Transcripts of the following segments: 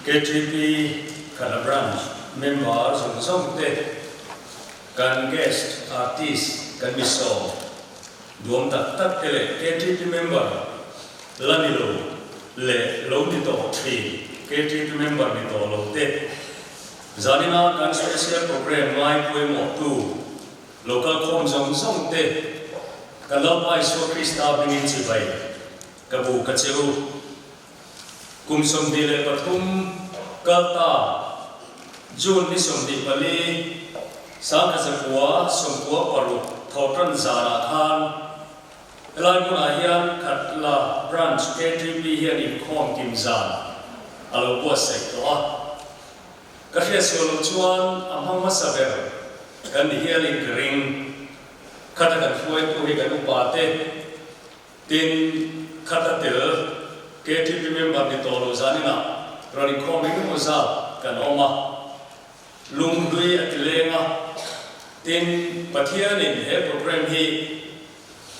KTP Khatla Branch member zawng zawng te, kan guest artist kan mi sawm duam tak tak te leh KTP member la ni lo leh lo ni tawh thin KTP member ni tawh lo te zanina kan special program ngai pawimawh tu Local khawm zawng zawng te kan Lalpa Isua Krista hmingin chibai ka bu ka che u. Kum 23 kal ta June ni 24, 1996 thawhtan zanah khan helai hmunah hian Khatla Branch KTP hian inkhawm kim zan a lo buatsaih tawh a. Ka hriat sual loh chuan a hmang hmasa ber kan ni hialin ka ring. Khata kan hruaitu hi kan upa te, tin khata tel KTP member ni tawh lo zaninah rawn inkhawm eng emaw zat kan awm a, lunghlui a ti leng a, tin Pathianin he program hi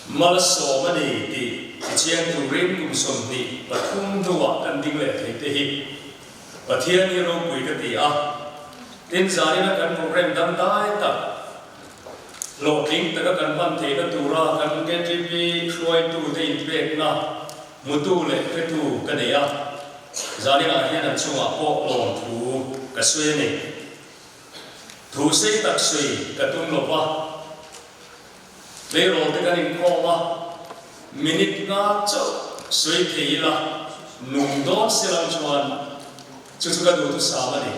malsawm a ni tih tichiang turin kum 23 hnuah kan ding leh thei te hi Pathian hi ropui ka ti a, tin zanina kan program dangdai tak hlawhtling taka kan hman theihna tura kan KTP hruaitute inpekna hmutu leh hretu ka nei a, zaninah hian an chungah pawh lawmthu ka sawi a ni. Thu sei tak sawi ka tum lo va, tleirawl te kan inkhawm a, minute nga chauh sawi thei ila nung dawn se lang chuan chu chu ka duhthusam a ni.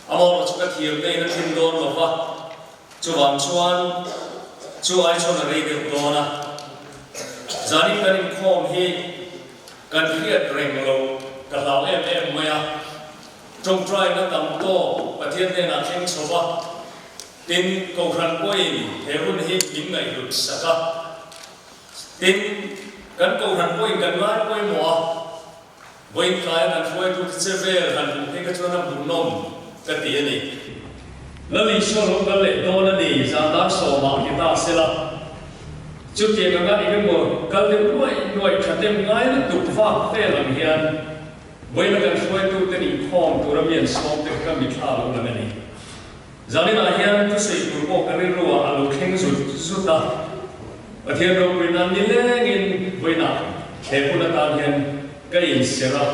Amaherawh chu ka thiam na in a thleng dawn lo va, chuvang chuan chu ai chuan a rei deuh dawn a. Zanin kan inkhawm hi kan hriat reng lo ka hlau em em mai a. Tawngtaina tam tawk Pathian hnenah thleng chho va, tin Kohhran pawhin he hun hi min ngaihhlut sak a. Tin, kan Kohhran pawhin kan ngai pawimawh a, vawiin tlaia kan hruaitute che vel han hmuh phei kha chuan a hmuhnawm ka ti a ni. Lal Isua lo kal leh dawn a ni, zan dar sawmah ti ta sela. Chutiang anga engemaw kal deuh nuaih nuaih thatem ngai lutuk vak vel ang hian, Vawiina kan hruaitute nih khawm tura mi an sawm te kha mithla lo lang a ni. Zaninah hian thusawi tur pawh ka rilru ah a lo thleng zut zut a, Pathian ropui nan nilengin vawiinah he hun atan hian ka inserh a.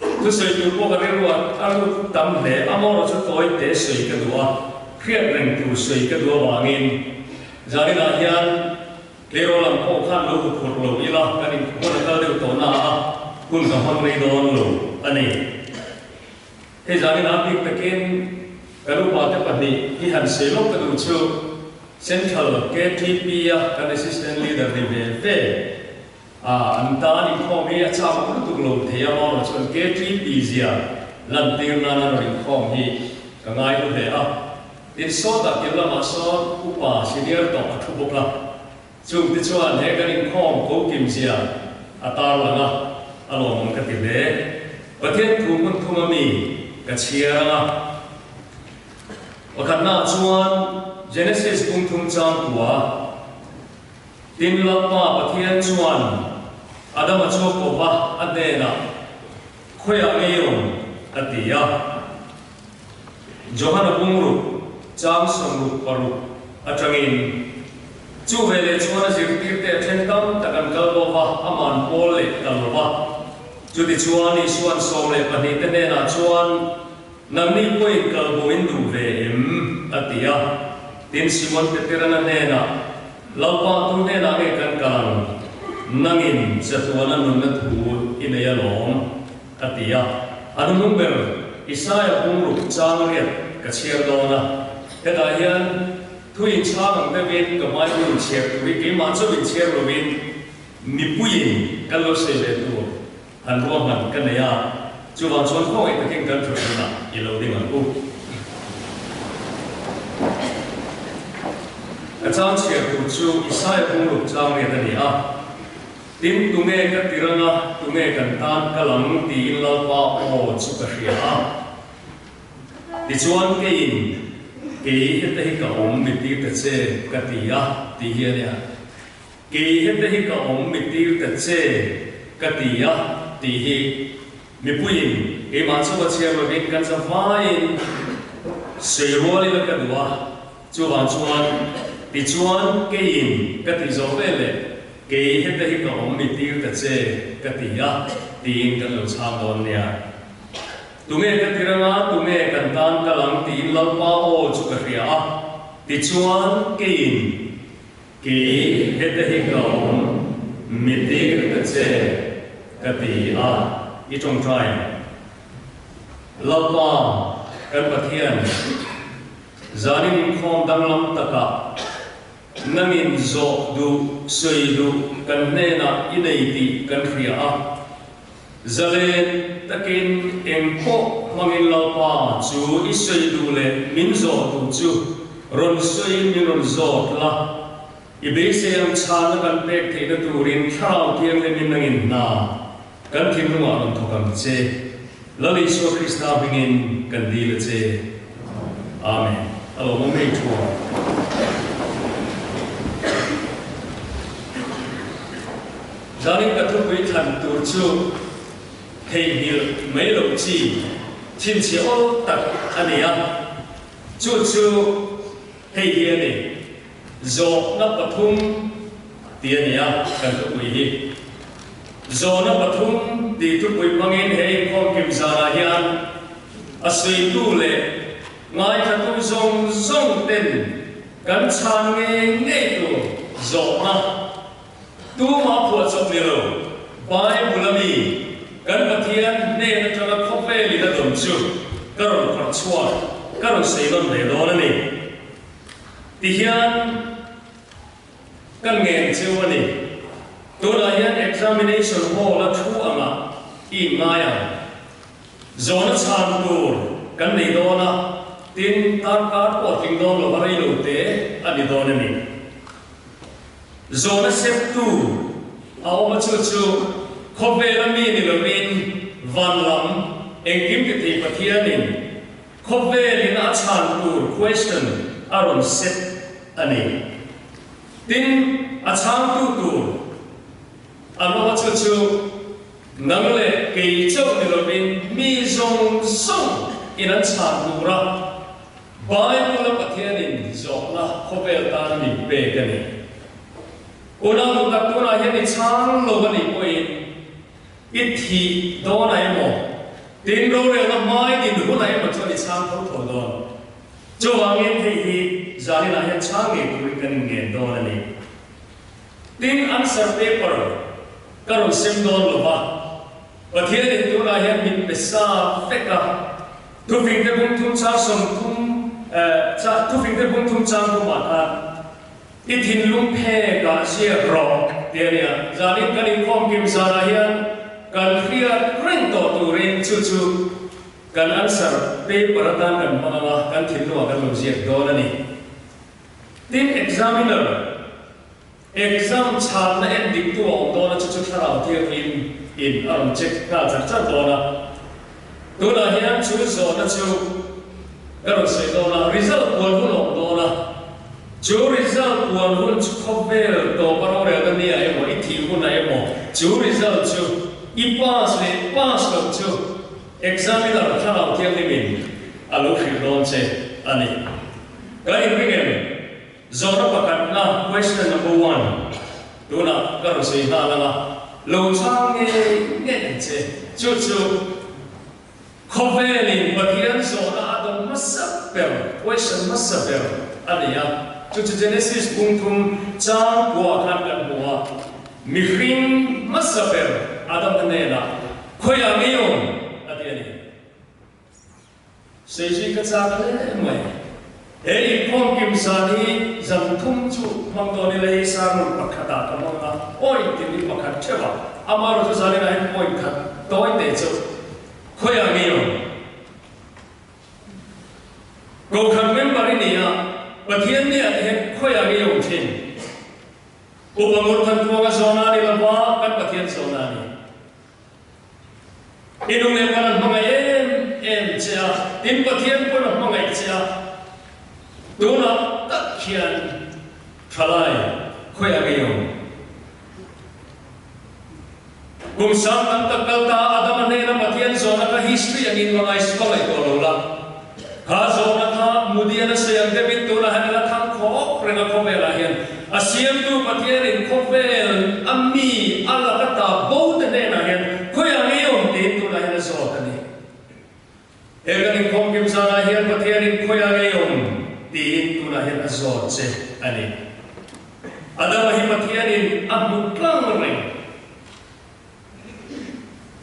Thusawi tur pawh ka rilru ah a lut tam hle, amaherawh chu tawi te sawi ka duh a, hriat reng tur sawi ka duh avangin zaninah hian Tleirawl ang pawh khan lo hmu phurh lo ila kan inkhawm a kal deuh tawh na a, hun ka hmang rei dawn lo a ni. Hei zanin ah bik takin kan upa te pahnih hi han sei lawk ka duh chu Central KTP a kan Assistant Leader ni ve ve a, an tan inkhawm hi a chak lutuk lo thei a, amaherawh chuan KTP zia lantir nana rawn inkhawm hi ka ngai hlu hle a. Tin sawtah kil lamah sawn upa senior tawh a thu bawk a, chung te chuan he kan inkhawm ko kim zia a tarlang a, a lawmawm ka ti hle. Pathian thu hmun thum a mi ka chhiar ang a. Pakhatnaah chuan Genesis bung thum chang kua, Tin Lalpa Pathian chuan Adama chu a kawp a, a hnenah, Khawiah ngei awm? a ti a. Johana bungruk chang 66 atangin chu veleh chuan a zirtirte a then tam tak an kal bo va, aman pawl leh ta lo va. Chutichuan Isua'n 12 te hnenah chuan, Nangni pawhin kal bo in duh ve em? a ti a. Tin, Simon Peteran a hnenah, Lalpa, tu hnenah nge kan kal ang? Nangin chatuana nunna thu i nei alawm, a ti a. A hnung ber Isaia bungruk chang riat ka chhiar dawn a, hetah hian thu inchhang ang deuhin ka Bible inchhiar tur hi keimah chauh inchhiar lovin mipuiin kan lo sawi ve tur han ruahman ka nei a, chuvang chuan khawngaih takin kan thut hunah i lo ding ang u. Ka chang chhiar tur chu Isaia bungruk chang riat a ni a. Tin, tunge ka ti rang a, tunge kan tan kal ang tiin Lalpa aw chu ka hria a. Tichuan keiin, Kei heta hi ka awm mi tir ta che, ka ti a, tih hi a nia. Kei heta hi ka awm mi tir ta che, ka ti a, tih hi mipuiin. Keimah chu ka chhiar lovin kan zavaiin sawi rual ila ka duh a, chuvang chuan tichuan keiin ka tih zawh veleh kei heta hi ka awm mi tir ta che ka ti a tiin kan lo chhang dawn nia. Tunge ka ti ranga tunge kan tan kal ang tiin Lalpa aw chu ka hria a, tichuan keiin Kei heta hi ka awm, mi tir ta che, ka ti a, i tawngtai ang. Lalpa, kan Pathian, zanin inkhawm danglam takah nangin zawh duh, sawi duh kan hnenah i nei tih kan hria a. Zalen takin eng pawh hmangin Lalpa chu i sawi duh leh min zawh duh chu rawn sawiin min rawn zawt la, i beisei ang chhana kan pek theihna turin Thlarau Thianghlimin nangin hna kan thinlungah rawn thawk ang che. Lal Isua Krista hmingin kan dil a che. Amen. A lawmawm ngei thu ang. Zanin ka thupui thlan tur chu theihnghilh mai loh chi chhinchhiah awl tak a ni a, chu chu hei hi a ni, Zawhna pathum tih a ni a kan thupui hi. Zawhna pathum tih thupui hmangin he inkhawm kim zanah hian a sawitu leh ngaithlatu zawng zawng ten kan chhan ngei ngei tur zawhna Tumah phuahchawp ni lo, Bible a mi kan Pathian hnen atanga khawvelin a dawn chu ka rawn phawrh chhuak, ka rawn sawi nawn ve dawn a ni. Tihian ka ngen cheu a ni. Tunah hian examination hall a thu angah i inngai ang. Zawhna chhan tur kan nei dawn a, tin darkar pawh a tling dawn lo va rei lo te a ni dawn a ni. Zawhna septu a awm a chu chu khawvela mi ni lovin van lam engkim ti thei Pathianin khawvelin a chhan tur question a rawn set a ni. Tin, a chhangtu tur an awm a chu chu nang leh kei chauh ni lovin mi zawng zawng in an chhan tura Bible-a Pathianin zawhna khawvel tan min pek a ni. Unau duh tak tunah hian i chhang lo a nih pawhin i thih dawnah emaw, tin rorelna hmai din hunah emaw chuan i chhang tho tho dawn. Chuvangin hei hi zaninah hian chhang ngei turin kan inngen dawn a ni. Tin, answer paper ka rawn sem dawn lo va, Pathianin tunah hian min pe sa vek a, Thufingte bung thum chang 30 eh Thufingte bung thum chang thumah khan i thinlung phek ah ziak rawh ti a nia. Zanin kan inkhawm kim zanah hian kan hriat reng tawh turin chu chu kan answer paper atan kan hmang ang a, kan thinlungah kan lo ziak dawn a ni. Tin, examiner. Exam chhanna en diktu a awm dawn a, chu chu thlarau thianghlim in a rawn check nghal char char dawn a. Tunah hian chu zawhna chu ka rawn sawi dawn a, result puan hun a awm dawn a, chu result puan hun chu khawvel tawpa rorelna nia emaw i thih hunah emaw chu result chu i pass leh pass loh chu examiner thlarau thianghlim in a lo hrilh dawn che a ni. Ka inring em? Zawhna pakhatna, question number one, tunah ka rawn sawi nghal ang a, lo chhang ngei ngei ang che. Chu chu khawvelin Pathian zawhna a dawng hmasa ber, question hmasa ber a ni a. Chu chu Genesis bung thum chang kuah khan kan hmu a, mihring hmasa ber Adama hnenah, Khawiah ngei awm? a ti a ni. Seizui ka chak hle mai. He inkhawm kim zan hi zan thum chu hmang dawn ila hei sermon pakhat ah ka hmang a, point tin hi pakhat theuh a, amaherawhchu zanin ah hian point khat tawi teh chu khawiah nge awm? Kohhran member i ni a, Pathian nia te hian khawiah nge awm thin? Upa Ngurthantuanga zawhna a ni lova, kan Pathian zawhna a ni. I nu leh pa an hmangaih em em che a, tin Pathian pawn a hmangaih che a, tunah tak hian thalai khawiah ngei awm? Kum sang tam tak kal ta Adam an. Adama hnena Pathian zawhna kha history angin va ngai va ngaihtuah lo la. Kha zawhna kha Mudian a sawi ang deuhin tunah hian a la thang khawp reng a khawvelah hian a siamtu Pathianin khawvel a mi a laka ta bo te hnenah hian khawiah ngei awm tiin tunah hian a zawt a ni. He kan inkhawm kim zanah hian Pathianin khawiah ngei awm tiin tunah hian a zawt che a ni. Adama hi Pathianin a hmu tlang reng.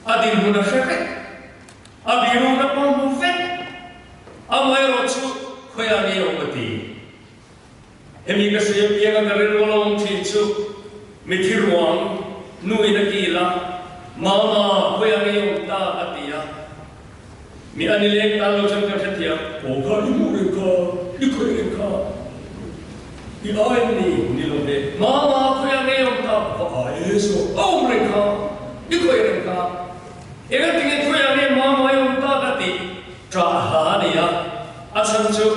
A dinhmun a hre vek. A birukna pawh a hmu vek. Amaherawh chu khawiah nge awm a ti? Hemi ka sawi apianga ka rilru lo awm thin chu mithi ruang nuin a kil a, Mama, khawiah nge awm ta? a ti a. Mi a ni leng tan lo chuan ka hrethiam. Aw kha i hmuh reng kha, i khawih reng kha, i ai em ni? Ni lo ve. Mama, khawiah nge awm ta? Ka ai e saw, a awm reng kha, i khawih reng kha. Engatinge khawiah nge mama i awm ta ka tih ṭah hla a ni a, a chhan chu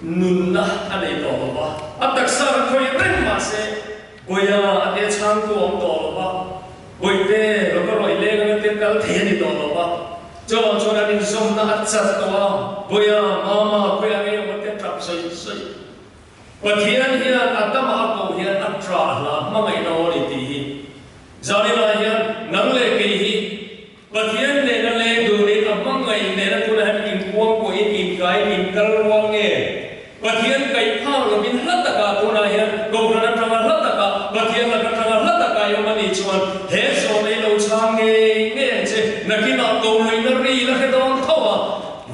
nunna a nei tawh lo va, a taksa ka khawih reng mahse Bawiha a te chhangtu a awm tawh lo va, Bawihte lo ka rawih leng anga te kal thei a ni tawh lo va, chuvang chuan an inzawmna a chat tawh a, Bawiha, Mama, khawiah nge awm a te tap sawi sawi. Pathian hian a tamah a koh hian a ṭah hla hmangaihna aw ni tih hi Zaninah hian nang leh kei hi Pathian nena leng dunin a hmangaih nena tunah hian inkuang pawhin inkaiin inkal rual nge? Pathian kaih phak lovin hla takah tunah hian Kohhran atanga hla takah Pathian lak atanga hla takah i awm a nih chuan he zawhna i lo chhang ngei ngei ang che. Nakinah Kohluina ri la hre dawn tho a,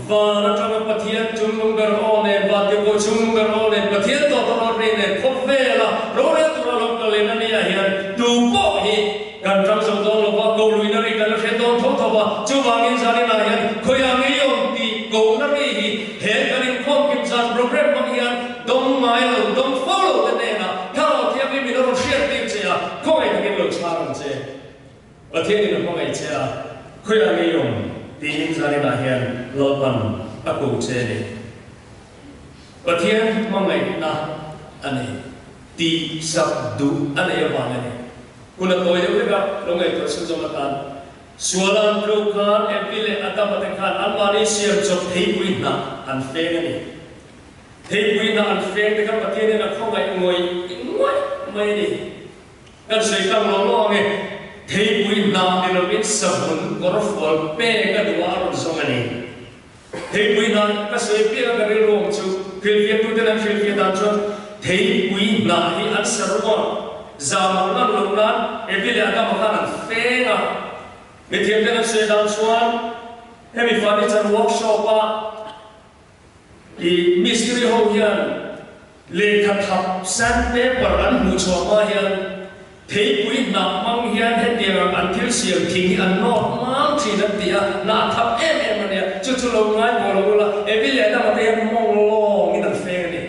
van atanga Pathian chungnung ber aw nen, Vantirhkoh chungnung ber aw nen, Pathian tawtawrawt ri nen khawvela rorel tura lo kal leh na nia hian tupawh hi Kan ṭang zo dawn lo va, ko luihna ri kan la hre dawn tho tho va, chuvangin zaninah hian khawiah ngei awm tih kohna ri hi he kan inkhawm kim zan program hmang hian dawng ngai lo, dawng fo lo te hnenah Thlarau Thianghlim in a rawn hriat tir che a, khawngaih takin lo chhar ang che. Pathianin a hmangaih che a, khawiah ngei awm tiin zaninah hian Lalpan a ko che a ni. Pathian hmangaihna a ni tih sak duh a nei avang a ni. Hun a tawi deuh vek a, lo ngaihtuah chhun zawm atan. Suala an tluk khan Evi leh Adama te khan anmahni siam chawp theipui hnah an feng a ni. Theipui hnah an feng te kha Pathianin a khawngaih ngawih ngawih mai a ni. Kan sawi tlang lo lo ang e, theipui hnah ni lovin savun kawrfual pek a duh a a rawn zawng a ni. Theipui hnah ka sawi piah a ka rilru awm chu hrilhfiahtuten an hrilhfiah dan chuan theipui hnah hi an saruak zahmawh lan loh nan Evi leh Adama khan an feng a. Mithiamten an sawi dan chuan hemi furniture workshop a i mistiri ho hian Lehkha thap, sand paper, an hmuh chhuah hma hian theipui hnah hmang hian hetiang ang an thil siam thing hi an nawt mam thin an ti a, hnah thap em em a nia, chu chu lo ngai pawh lo ula, Evi leh Adama te hian mawng lawngin an feng a ni.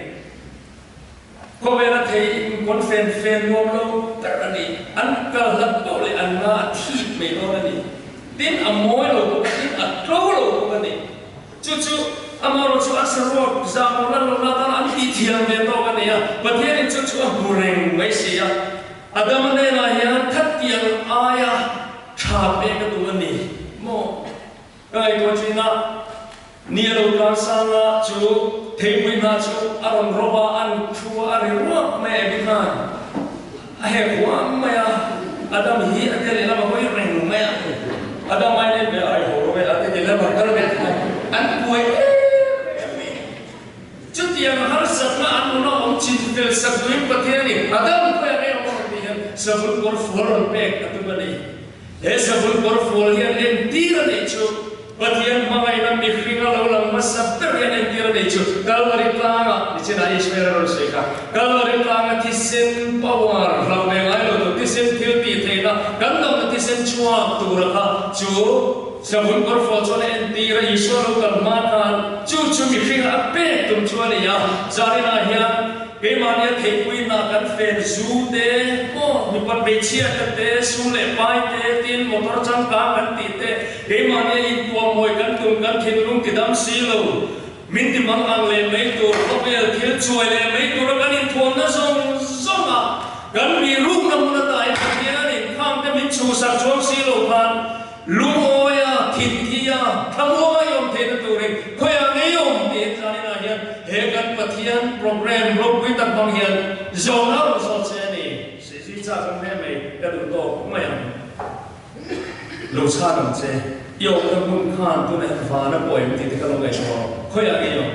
Khawvela thei inkawn fen fen nuam lo ber a ni, an kal hlat poh leh an nga a thip mai dawn a ni. Tin, a mawi lo bawk a, tin a tlo lo bawk a ni. Chu chu amaherawh chu an saruak zahmawh lan lohna atan an tih thiam ve tawk a ni a, Pathianin chu chu a hmu reng mai si a. Adama hnenah hian khattiang aia tha pek a duh a ni maw? Ka ngaihtuah thin a, ni a lo tlang sang a, chu theipui hna chu a rawn rawp a, an thu a ri ruak mai a ebi khan a hek huam mai a, Adam hi a te lehlam a hawi reng mai a, Adam ai nen ve ai haw rawh e a ti lehlam a kal ve thung a, an buai em em mai. Chutiang harsatna an nuna awm chin fel sak duhin Pathianin Adam khawiah nge awm ang tih hian savun kawr fual rawn pek a tum a ni. He savun kawr fual hian entir a neih chu Pathian hmangaihna mihringa lo lang hmasa ber hian entir a neih chu Kalvari tlanga nichinah Ishmael a rawn sawi kha Kalvari tlanga thisen power hlauh ve ngai lo tur thisen thil tih theihna kan dawmna thisen chhuak tura kha chu savun kawr fual chuan a entir a Isua lo kal hma khan chu chu mihringa a pek tum chu a ni a Zarinah hian Keimahnia theihpuina kan fen zu te, aw mipat hmeichhia te te, sum leh pai te, tin motor changkang kan tih te, keimahnia intuamhawi kan tum kan thinlung ti dam si lo, min ti mang ang leh mai tur, khawvel thil chuai leh mai tura kan inthuamna zawng zawng a kan mi rukna hmun ata in Pathianin khangte min chhuhsak chuang si lo khan, Lungawia thinthi a, thlamuanga i awm theihna turin khawiah ngei awm tiin zaninah hian he kan Pathian program ropui tak hmang hian zawhna a rawn zawt che a ni. Sihzui chak ang hle mai, ka duh tawk mai ang. Lo chhan ang che, i awmna hmun khan tunah hian vana pawh em tih te ka lo ngaihtuah ang, khawiah ngei awm?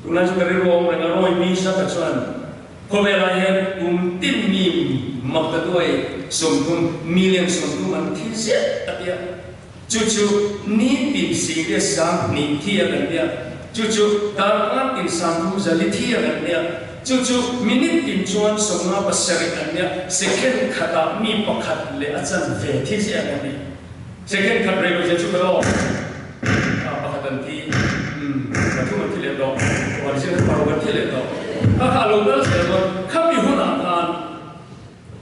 Tunlai chu ka rilru awm reng a, Roy B. Saka chuan khawvelah hian kum tin mi mak ta duai 30, million 30 an thi ziah a ti a. Chu chu ni tin sing leh 2000 thi a kan ti a, chu chu darkar tin 30 zali thi a kan ti a, chu chu minute tin chuan 57 an nia, second khatah mi pakhat leh a chanve thi ziah a kan ti. Second khat rei lo zia chu ka lo a pakhat an thi umm pathum an thi leh tawh pakhat zir paruk an thi leh tawh kha kha a lo kal zel dawn khami hunah khan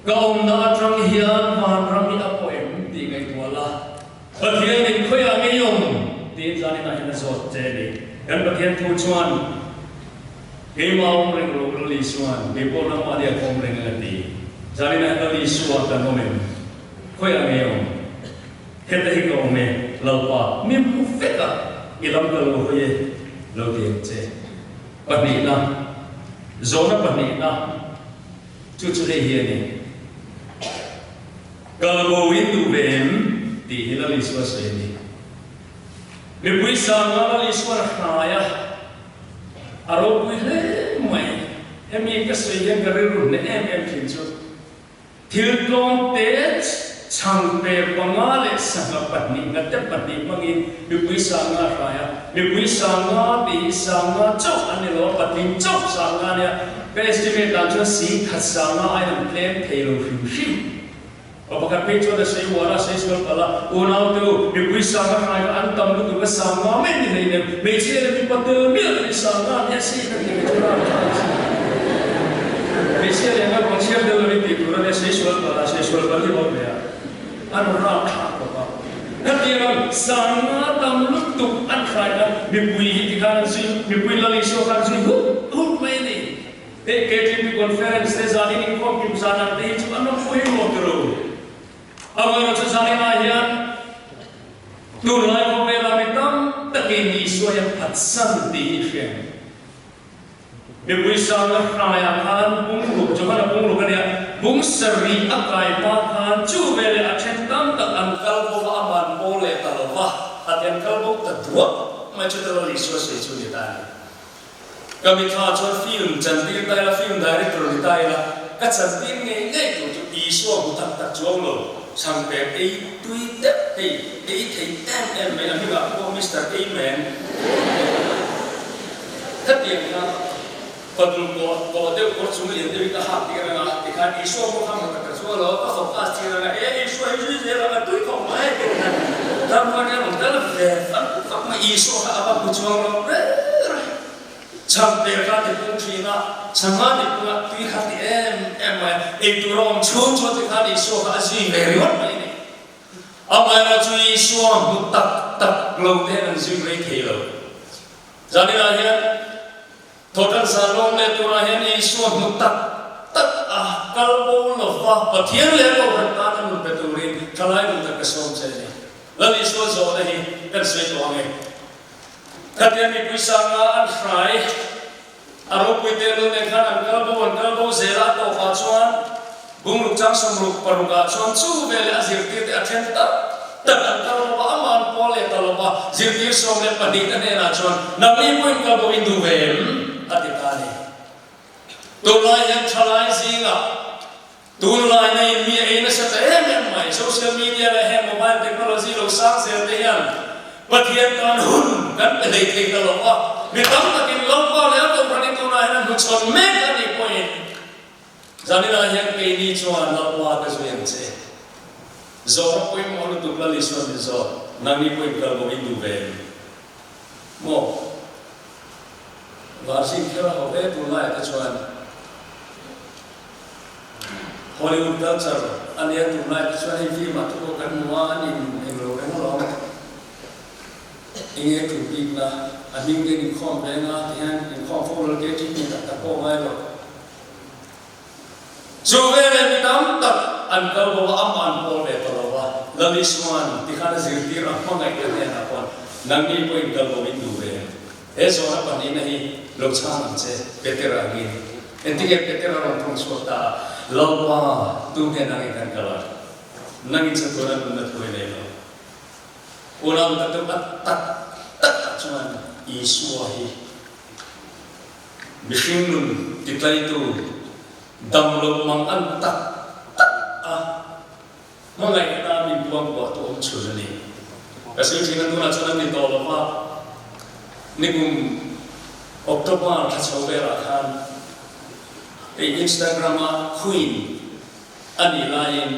ka awmna atang hian vanram hi a pawh em tih ngaihtuah la Pathian in khawiah ngei awm tiin zaninah hian a zawt che a ni kan Pathian thu chuan keimah awm reng lo Lal Isuan keipawh nangmah nia ka awm reng a ti zaninah hian Lal Isua kan awm em? Khawiah nge awm? Heta hi ka awm e, Lalpa, mi hmu vek a, i lam ka lo hawi e, lo ti ang che. Pahnihna, Zawhna pahnihna chu chu hei hi a ni, Kal bo in duh ve em? tih hi Lal Isua sawi a ni. Mipui sanga Lal Isuan a hnai a, a ropui hle mai. Hemi ka sawi hian ka rilru hneh em em thin chu. Thil tlawm te chhang pe panga leh sangha pahnih nga te pahnih hmangin mipui sanga a hrai a, mipui sanga tih hi sanga chauh an ni lo a, patling chauh sanga a nia, ka estimate dan chuan 10,000 sanga aiin an tlem thei lo hrim hrim. Pa pakhat phei chuan a sei uar a, a sei sual palh a, unau te u, mipui sanga hrai kha an tam lutuk a, sanga mai ni hleinem, hmeichhia leh mipa tel miah lo in sanga an nia si ka ti mai chu ram tha a si. Hmeichhia leh naupang chhiar deuh lovin tih tur a nia, sei sual palh a, sei sual palh hi awm ve a, an rawn ram thlak bawk a. Khatiang sanga tam lutuk an hrai khan mipui hi tikhan an zui, mipui Lal Isua khan zui hup hup mai a ni. Hei KTP conference te zanin inkhawm kim zan ang te hi chu an rawn pawimawh tiro. Amaherawhchu zaninah hian tunlai khawvela mi tam takin Isua hian phatsan tih hi hria. Mipui sangna hraiah khan bungruk, Johana bungruk a nia, bung sarih a kai hma khan chu veleh a then tam tak an kal bo va, a man pawl leh ta lo va, a then kal bo ta duak mai chu ta Lal Isua sawi chu ni ta a ni. Ka mitthla chuan film chantir ta ila, film director ni ta ila, ka chantir ngei ngei tur chu Isua hmu tak tak chuang lo, chhangpek ei tui deuh hei, ei thei em em mai, a hmingah pawh Mister Amen. Khatiang kha patul pawh pawh deuh kawr chung lian deuhin a hak tir anga, tikhan Isua pawh kha hmu tak tak chuang lo, ka focus tir anga, e Isua hi zui zel ang a tui khawp mai tih khan ramhuai nen awm tel ve fak fak mai, Isua kha a va hmu chuang lo reng reng. Chhangte kha ti pung thin a, chhanga ti pung a, tui kha ti em em mai a, eitur a awm chhung chuan tikhan Isua kha a zui ve ringawt mai a ni. Amaherawhchu Isua hmu tak tak lo te an zui rei thei lo. Zaninah hian Thawhtan san lawm leh turah hian Isua hmu tak tak a kal bo lova Pathian leh a Kohhran tan a nun pe turin thalai duh tak ka sawm che a ni. Lal Isua zawhna hi kan sawi tawh ang e. Khatiang mipui sanga an hrai a ropui te lun nen khan an kal bo an kal bo zel a, a tawpah chuan bungruk chang 66 ah chuan chu veleh a zirtir te a then tak tak an kal bo a, amah an pawl leh ta lo va, zirtir 12 te hnenah chuan nangni pawhin kal bo in duh ve em? a ti ta a ni. Tunlai hian thalai zingah Tunlai na in mi a ei nasa ta em em mai. Social media leh heng mobile technology lo sang zel te hian Pathian tan hun kan pe hlei thei ta lo a. Mi tam takin Lalpa leh a Kohhran hi tunah hian an hmuchhawn mek a nih pawhin zaninah hian keini chuan Lalpa ka zui ang che. Zawhna pawimawh lutuk Lal Isua min zawt, nangni pawhin kal bo in duh ve em? Maw? Varzin kher a ho hle tunlaiah te chuan. Hollywood culture a nia tunlai te chuan hei film ah te pawh kan hmu a, an in englo reng alawm. Enge tul bik na, a hming te in inkhawm reng a, tihian inkhawm fo lo ke ṭhi hnih tak tak pawh ngai lo. Chu veleh mi tam tak an kal bo a, amah an pawl ve ta lo a. Lal Isua'n tikhan a zirtir a hmangaih te hnenah pawh nangni pawhin kal bo in duh ve em? He zawhna pahnihna hi lo chhang ang che, Petera angin. Engtinge Petera rawn thawng chhuak ta a, Lalpa, tu hnenah nge kan kal a? Nangin chatuan a nunna thu i nei lo. Unau ka deuh a tak tak ah chuan Isua hi mihring nun titlaitu damlo mang an tak tak a hmangaihna min buangbuahtu awm chhun a ni. Ka sawi thin a tunah chuan an ni tawh lo va, nikum October thla chho velah khan hei Instagram ah Queen a nih laiin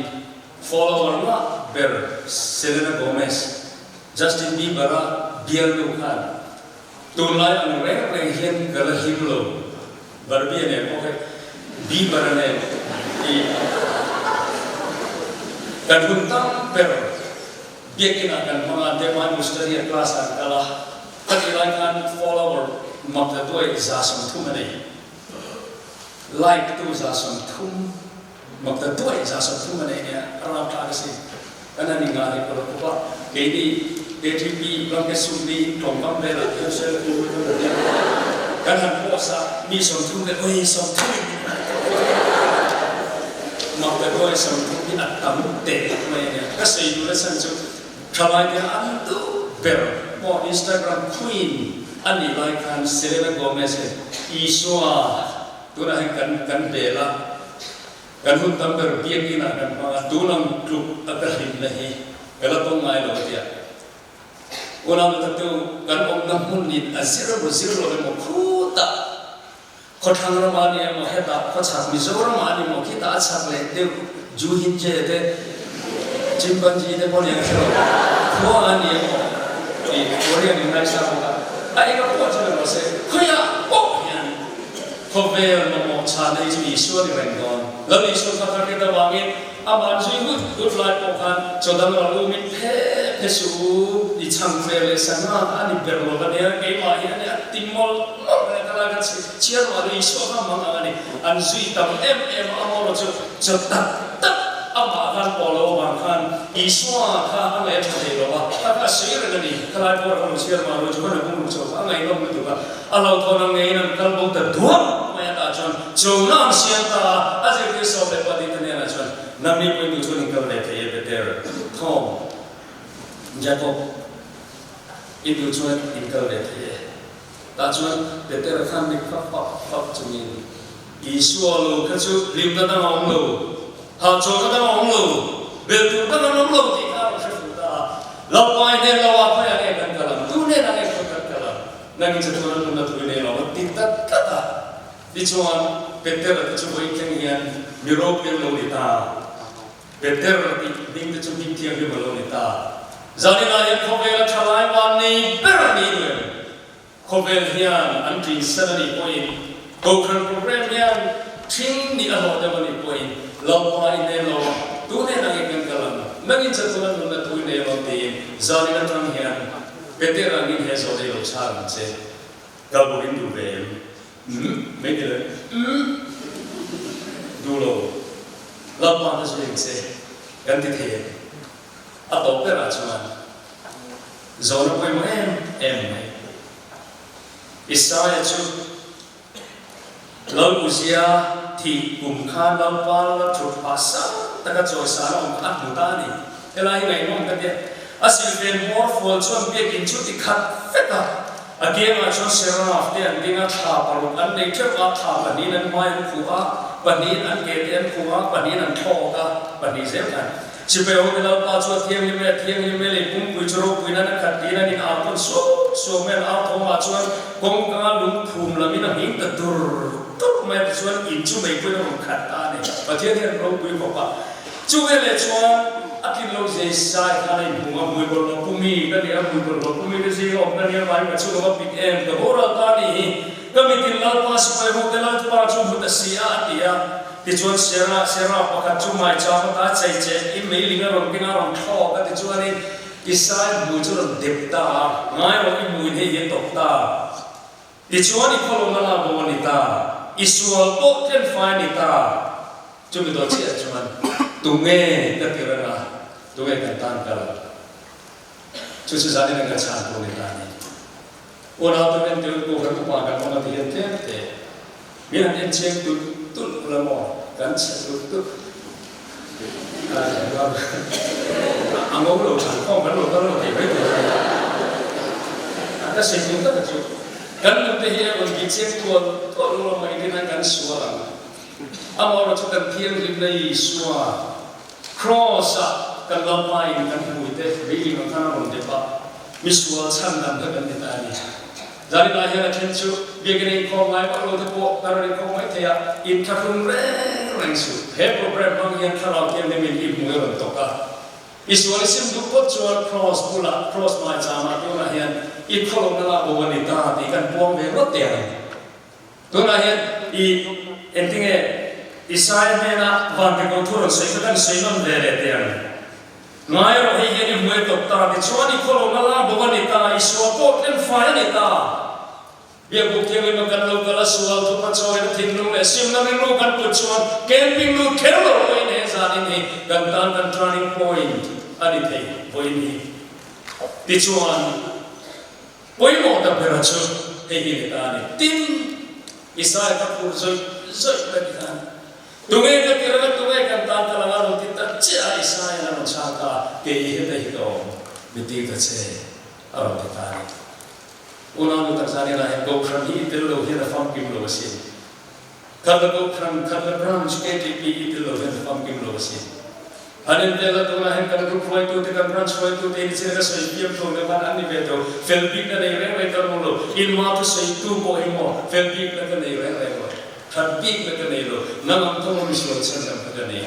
Follower ngah ber Selena Gomez, Justin Bieber-a bialnu khan tunlai ang reng reng hian ka la hlim lo, Barbie-a nen pawh hei Bieber-a nen i kan hun tam ber biakinah kan hmang a, Bible study-a class-ah an kal a, khatih lai khan follower mak la duai 30 a nei, like tu 30. Mak ta duai 30 a nei nia a ram thlak a si. Kan han inngah leh pawlh khawp a, keini KTP blanket sum ni in tlawmkam velah hian sel tur kan rawn nia. Kan han post a, mi 30 leh oi 30 in min like tawh khawp a. Mak ta duai 30 hi a tam teh mai a nia. Ka sawi duh na chhan chu thalai te an duh ber maw Instagram queen a nih lai khan Selena Gomez hian Isua Tunah hian kan kan bel a, kan hun tam ber biakinn ah kan hmang a, tunang tluk a ka hlimna hi ka la tawng ngai lo tia unau ta tu kan awmna hmun in a zir emaw zir lo emaw khutah khawthlang ramah a ni emaw hetah khawchhak Mizoram ah a ni maw khitah a chhak leh deuh Ju Hin Je te Chimpanzee te pawh ni ang hre lo khua a ni emaw tih Korean in ngaihsak bawk a, a enga pawh chu ni rawh se khawiah pawh hian Khawvel mamawh chhan ei chu Isua ni reng dawn. Lal Isua kha kha hriat avangin amah zui hut hut lai pawh khan chawdang ral umin phe phe suh u, i chhang ve leh sangha a ni ber lo a nia, keimah hi a ni a ti mawlh mawlh reng a, khalai khan chhiar mah lo Isua kha mang ang a ni. An zui tam em em a, amaw chu chaw tak tak amah khan pawh lo avang khan Isua kha a ngaih a tha thei lo a, kha kha a sawi reng a ni. Khalai pawh ram lo chhiar mah lo Johana bung ruk chho kha a ngaihnawm lutuk a. A hlauhthawn ang ngeiin an kal bo ta duak mai a tah chuan chona an siam ta a, a zirtir 12 te hnenah chuan, Nangni pawhin duh chuan in kal ve thei e Peter, Thom, Jacob, i duh chuan in kal ve thei e. Tah chuan Peter khan mit fap fap fap chungin, Isua lo kha chu hlimna dang a awm lo, hahchawlhna dang a awm lo, bel tur dang an awm lo tih kha a rawn hre fuh ta a, Lalpa i hnen lo ah khawiah nge kan kal ang, tu hnenah nge khawi kan kal ang? Nangin chatuan an nunna tui nei lo a ti tlat tlat a. Tichuan, Petera te chu vawi thleng hian mi ropui an lo ni ta. Peter tih hming te chu hming thianghlim a lo ni ta. Zaninah hian khawvela thalai van nei ber a ni duh em? Khawvel hian an ṭin sen a nih pawhin, Kohhran program hian ṭhing nih a hlawh deuh a nih pawhin, Lalpa i nei lo a, tu hnenah nge kan kal ang? Nangin chatuan an nunna tui nei lo tiin zanin aṭang hian Peter angin he zawh nei lo chhar ang che. Kal bawk in duh ve em? Umm, mai ni le. Umm, duh lo. Lalpa ka zui ang che, kan ti thei em? A tawp berah chuan zawhna pawimawh em em mai. Isaia chu Lal Uzia thih kum khan Lalpa la thut phah sang taka chawisana awm kha a hmu ta a ni. Helai hi ngaihnawm ka tia. A silfen hmawr fual chuan biakinn chu ti khat vek a. A kiangah chuan Seraf te an ding a, thla paruk an nei teuh a, thla pahnihin an hmai an khuh a, pahnihin an ke te an khuh a, pahnihin an thlawk a, pahnih zel khan. Sipai ho te Lalpa chu a thianghlim e, a thianghlim e, lei pumpui chu ropui nan a khat tiin an in au tawn suau suau mai, an au thawmah chuan kawngka lungphum lamin a hming ta dur dur mai a, tichuan in chu meipuiin a rawn khat ta a ni. Pathian hian ropui khawp a. Chu veleh chuan a tlin lo zai zai khan a inhmung a, hmui bawlhhlawh pu mi ka ni a, hmui bawlhhlawh pu mi te zinga awm ka nia vangin ka chhung a va pit em, ka boral ta a nih hi, ka mitin Lalpa sipai ho te Lalpa chu hmu ta si a, a ti a. Tichuan Sera, Sera pakhat chu maicham ata chei che in meiling a rawn keng a rawn thlawk a, tichuanin Isai hmui chu rawn dep ta a, ngai rawh i hmuiin hei hi a tawp ta. Tichuan i khawlawmna lak bo a ni ta, i sual pawh tlenfai a ni ta. Chumi dawt chiah chuan, Tunge ka ti reng a? Tunge kan tan kal? Chu chu zanin an ka chhan tur ni ta a ni. Unau te men tel tu kan upa kan awm a ti hian tlem te min han en chiang tulh tulh ula maw kan chhe tulh tulh a ngo lo than khawm kan lo kal lo thei mai thei a ni. Ka sawi tum tak a chu kan nun te hi a rawn bih chiang tual tual ula maw engtin hian kan sual ang. Amaherawhchu chu kan thianghlimna Isua Kraws-ah kan Lalpa-in kan hmuite meiling ang khan a rawn dep a, misual chhan dang kha kan ni ta a ni. Zaninah hian a then chu biakinn a inkhawm ngai vak lo te pawh kan rawn inkhawm mai thei a, inthlahrung reng reng suh. He program hmang hian Thlarau Thianghlimin i hmui a rawn tawk a. I sual i sim duh phawt chuan Kraws bulah, Kraws hmaichangah tunah hian i khawlawmna lah bo a ni ta tih kan puang ve ngawt teh ang. Tunah hian i engtinge Isaia hnena vantirhkoh thu rawn sawi kha kan sawi nawn ve leh teh ang. Ngai rawh, hei hian i hmuai tawp ta, tichuan i khawlawmna la bawk a ni ta, i sual pawh tlem fai a ni ta. Biakbuk Thianghlim a kan lo kal a, sual thupa chawina thinlung leh simna rilru kan put chuan camping lut kher lo pawhin he zanin hi kan tan kan turning point a ni thei vawiin hi. Tichuan. Pawimawh ta bera chu hei hi ni ta a ni. Tin, Isaiah ka phur zawih zawih ka ti khan, Tunge ka ti reng a, tunge kan tan ka lang a rawn ti ta chiah a, Isaiah a rawn chhang ta a, Kei i heta hi ka awm, mi ti ta che, a rawn ti ta a ni. Unau nu taksa nena hian Kohhran hi i tel lo hian a famkim lo asin. Khatla Kohhran, Khatla Branch KTP i tel lo hian a famkim lo asin. An invel a tunah hian kan group hruaitute, kan branch hruaitute hi nichin ka sawi fiam tho deuh khan an ni ve tho. Fel bikna nei reng reng ka ru lo. Inma thusawitu pawh hi maw fel bikna ka nei reng reng lo. That bikna ka nei lo. Nang ang tho maw misual chhan dang kha ka nei.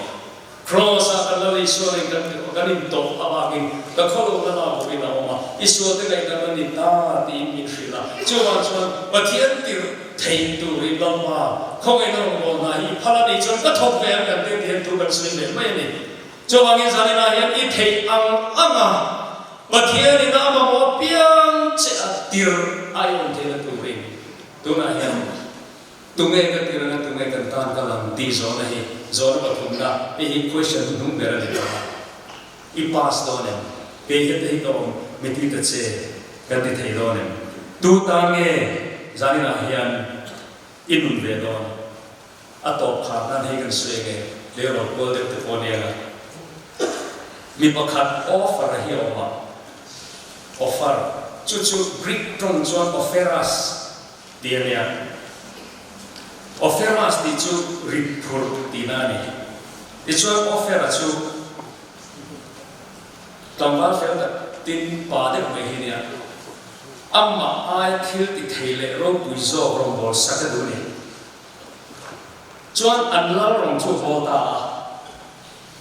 Kraws-ah kan Lal Isua nen kan kan intawh avangin ka khawlohna lak bawkin a awm a, i sualte ngaihdam a ni ta tiin min hrilh a. Chuvang chuan Pathian tirh thei turin Lalpa khawngaihna rawngbâwl hna hi i phal a nih chuan ka thawk ve ang kan tih hian thu kan sawi ve mai a ni. Chuvangin zaninah hian i theih ang anga Pathianin a mamawh apiang che a tirh a i awm theihna turin tunah hian Tunge ka tir anga tunge kan tan kal ang tih zawhna hi zawhna pathumna hei hi question hnuhnung ber a ni tawh a. I pass dawn em? Kei hete hi ka awm mi ti ta che kan ti thei dawn em? Tu tan nge zaninah hian i nun ve dawn? A tawp khar nan hei kan sawi ange tleirawl kual deuh te pawh nia nga. Mi pakhat offer a hi a awm a, offer chu chu Greek tawng chuan offeras Ti a nia. Offeras tih chu rit phurh tihna a ni. Tichuan Offera chu tlangval fel tak tin pa deuh mai hi nia. Amah aia thil ti thei leh ropui zawk rawngbâwl sak a duh ni. Chuan an lal rawng chu a haw ta a.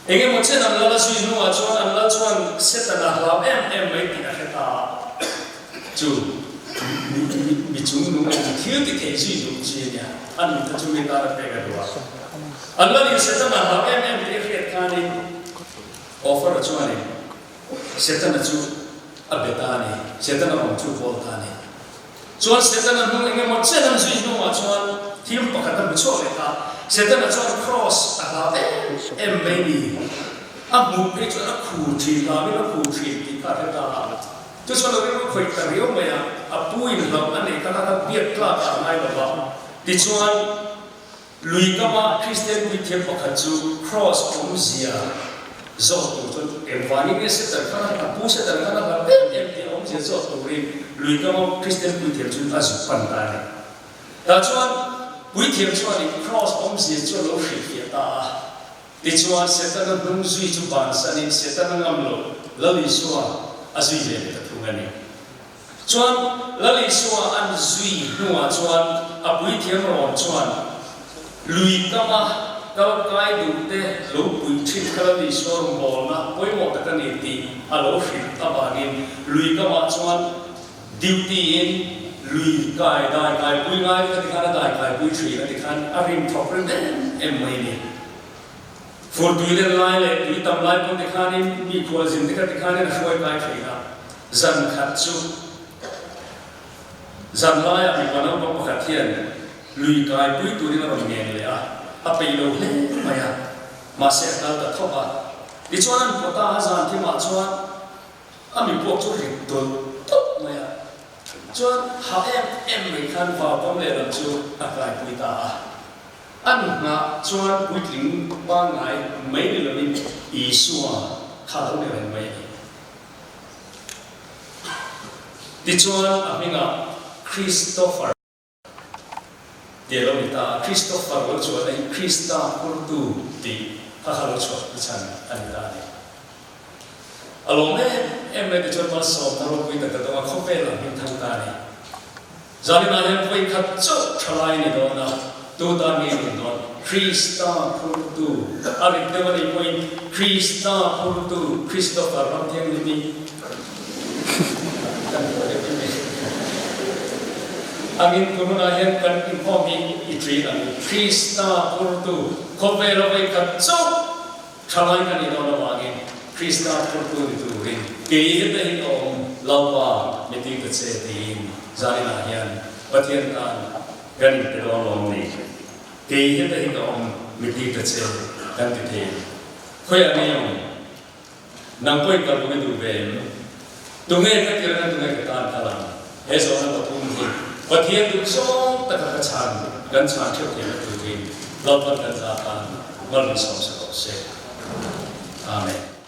Eng emaw chen an lal a zui hnuah chuan an lal chuan Setana hlau em em mai tih a hre ta a, chu mi chung nung leh mi thil ti thei zui duh chi a nia, a nun kha chu mi tan a pek a duh a. An lalin Setana hlau em em tih a hriat khanin Offer-a chuanin Setana chu a be ta a ni, Setana awm chu bawl ta a ni. Chuan Setana hnung eng emaw chen an zui hnuah chuan thil pakhat a hmu chhuak leh ta. Setana chuan kraws a hlau em em mai ni. A hmuh phei chuan a khu thin, hlauin a khu thin tih kha a hre ta a. Chu chuan a rilru khawih ta riau mai a, a pu in hlauh a neih kha kha kha biak tlak ah a ngai lo va. Tichuan Lui kama Kristian puithiam pakhat chu kraws awmzia zawh tur chuan engvangin nge Satan khan a pu Satan khan a hlat em em tih a awmzia zawh turin lui kama Kristian puithiam chu a zuk pan ta a ni. Tah chuan puithiam chuanin kraws awmzia chu a lo hrilhfiah ta a. Tichuan Setana hnung zui chu bansanin Setana ngam lo Lal Isua a zui ve leh ta thung a ni. Chuan Lal Isua an zui hnuah chuan a puithiam rawn chuan lui kama kal kai duhte lo pui thin kha Lal Isua rawngbawlna pawimawh tak a ni tih a lo hrilh avangin lui kamah chuan duty in lui kai dai kai pui ngai kha tikhan a dai kai pui thin a tikhan a rim thawk rem em em mai a ni. Fur tui len lai leh tui tam lai pawh tikhanin mi khualzin te kha tikhanin a hruai kai thin a. Zan khat chu zan laiah mipa naupang pakhat hian lui kai pui turin a rawn ngen leh a, a peih lo hle mai a, mahse a kal ta thawk a. Tichuan an pawt a, a zan thimah chuan a mi puak chu rit dawt dawt mai a. Chuan hah em em mai khan vaupam lehlam chu a kaipui ta a. An nghah chuan puitling pangngai mai ni lovin Isua kha lo ni reng mai a ni. Tichuan a hmingah Christopher tih a lo ni ta a, Christopher lo chuan a hi Krista hurtu tih kha kha lo chhuah na chhan a ni ta a ni. A lawm em em mai tichuan malsawmna ropui tak a dawng a, khawvelah hming thang ta a ni. Zaninah hian vawi khat chauh tha lai ni dawn a, tu tan nge nun dawn? Krista phurtu a rit deuh a nih pawhin Krista phurtu Christopher Ramthianghlim hi kan hmuh deuh em em. Angin tununah hian kan inkhawm hi i ṭin ang u. Krista phurtu khawvela vawi khat chauh tha lai ka nih dawn avangin Krista phurtu ni turin kei heta hi ka awm Lalpa mi ti ta che tiin zaninah hian Pathian tan kan inpe dawn lawm ni. Kei heta hi ka awm mi ti ta che kan ti thei. Khawiah nge awm? Nang pawhin ka lung i duh ve em? Tunge ka tirna tunge ka tan kal ang? He zawhna pathum hi Pathian duh zawng taka ka chhan kan chhan theuh theihna turin Lalpan kan za tan malmin sawmsa rawh se. Amen.